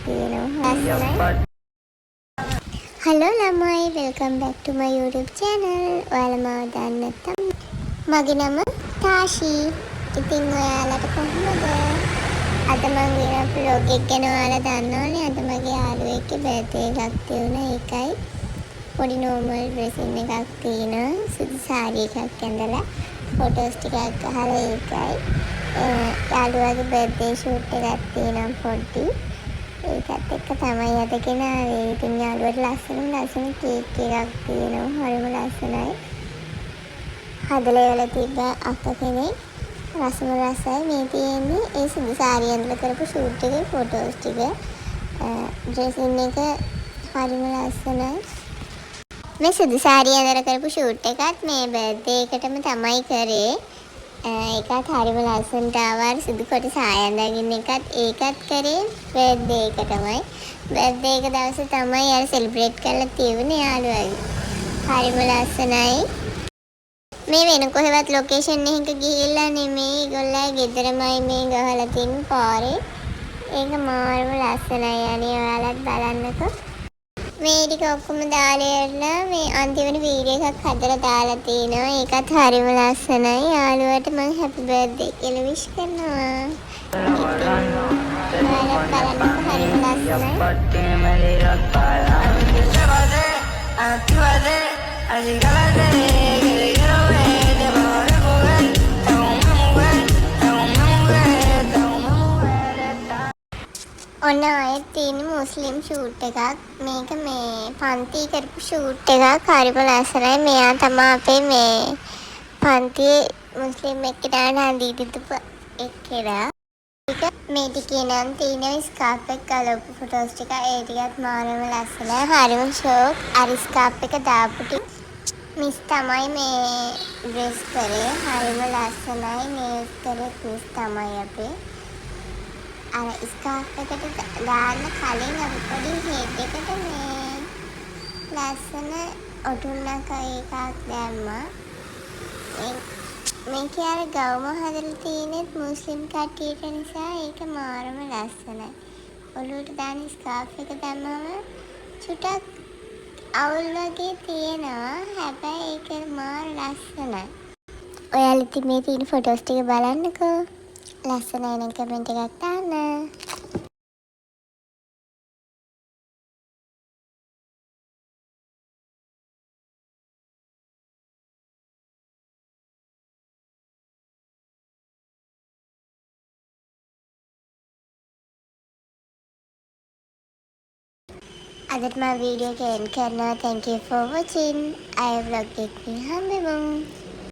තියෙනවා. ලස්සනයි. හලෝ ළමයි, welcome back to my YouTube channel. ඔයාලා මාව දන්නේ නැත්නම් මගේ නම තාෂි. ඉතින් ඔයාලට කොහොමද? අද මං ගෙන ව්ලොග් එක ගැන ඔයාලා දන්නවනේ. අද මගේ යාළුවෙක්ගේ බර්ත්ඩේ එකක් තියුණා. ඒකයි පොඩි නෝමල් ඩ්‍රෙසින් එකක් තියෙනවා. සුදු සාරි එකක් ඇඳලා ෆොටෝස් ටිකක් ගහලා ඒකයි. යාළුවාගේ බර්ත්ඩේ ෂූට් එකක් තියෙනවා පොඩි. ඒකත් එක්ක තමයි අද ගෙනාවේ. ඉතින් යාළුවට ලස්සනම ලස්සන කේක් එකක් තියෙනවා. හරිම ලස්සනයි. හදලා එවලා තිබ්බ අක්කා කෙනෙක්. රසම රසයි. මේ තියෙන්නේ ඒ සුදු සාරිය ඇඳලා කරපු ෂූට් එකේ ෆොටෝස් ටික. ඩ්‍රෙසින් එක හරිම ලස්සනයි. මේ සුදු සාරිය ඇඳලා කරපු ෂූට් එකත් මේ බර්ත්ඩේ එකටම තමයි කරේ. ඒකත් හරිම ලස්සනට ආවා. අර සුදු කොට සාය ඇඳගෙන එකත් ඒකත් කරේ බර්ත්ඩේ එකටමයි. බර්ත්ඩේ එක දවසේ තමයි අර සෙලිබ්‍රේට් කරලා තියුනේ යාළුවගේ. හරිම ලස්සනයි. මේ වෙන කොහෙවත් ලොකේෂන් එකක ගිහිල්ලා නෙමෙයි, ඒගොල්ලෝ ගෙදරමයි මේ ගහලා තියෙන පාරේ. ඒක මාරම ලස්සනයි අනේ, ඔයාලත් බලන්නකෝ. මේ ටික ඔක්කොම දාලා ඉවරලා මේ අන්තිමට වීඩියෝ එකක් හදලා දාලා තිනවා. ඒකත් හරිම ලස්සනයි. යාළුවට මං හැපි බර්ත්ඩේ කියලා විශ් කරනවා. ඉතින් ඔයාලත් බලන්නකෝ, හරිම ලස්සනයි. Actívate, acicálate, que te quiero ver, te vas a mover, te una mujer, te una mujer, te una mujer, está. ඔන්න ආයෙත් තියෙන මුස්ලිම් ෂූට් එකක්. මේක මේ පන්ති කරපු ෂූට් එකක්. හරිම ලස්සනයි. මෙයා තමා අපේ මේ පන්තියේ මුස්ලිම් එක්කෙනාට අඳින්න දීපු එක්කෙනා. ටික මේ ටිකේ නම් තියෙන ස්කාර්ෆ් එක ගලවපු ෆොටෝස් ටික. ඒ ටිකත් මාරම ලස්සනයි. හරිම ෂෝක්. අර ස්කාර්ෆ් එක දාපු ටික මිස් තමයි මේ ඩ්‍රෙස් කරේ. හරිම ලස්සනයි. නේල්ස් කරෙත් මිස් තමයි අපේ. අර ස්කාර්ෆ් එකට දාන්න කලින් අපි පොඩි හෙඩ් එකට මේ ලස්සන ඔටුන්නක එකක් දැම්මා. මේකේ අර ගවුම හදලා තියෙනෙත් මුස්ලිම් කට්ටියට නිසා ඒක මාරම ලස්සනයි. ඔලුවට දාන ස්කාර්ෆ් එක දැම්මම චුටක් අවුල් වගේ තියෙනවා. හැබැයි ඒක මාර ලස්සනයි. ඔයාලා ඉතින් මේ තියෙන ෆොටෝස් ටික බලන්නකෝ. ලස්සනයි නම් කමෙන්ට් එකක් දාන්න. අදට මම වීඩියෝ එක එන්ඩ් කරනවා. Thank you for watching. ආයෙ ව්ලොග් එකකින් හම්බෙමු.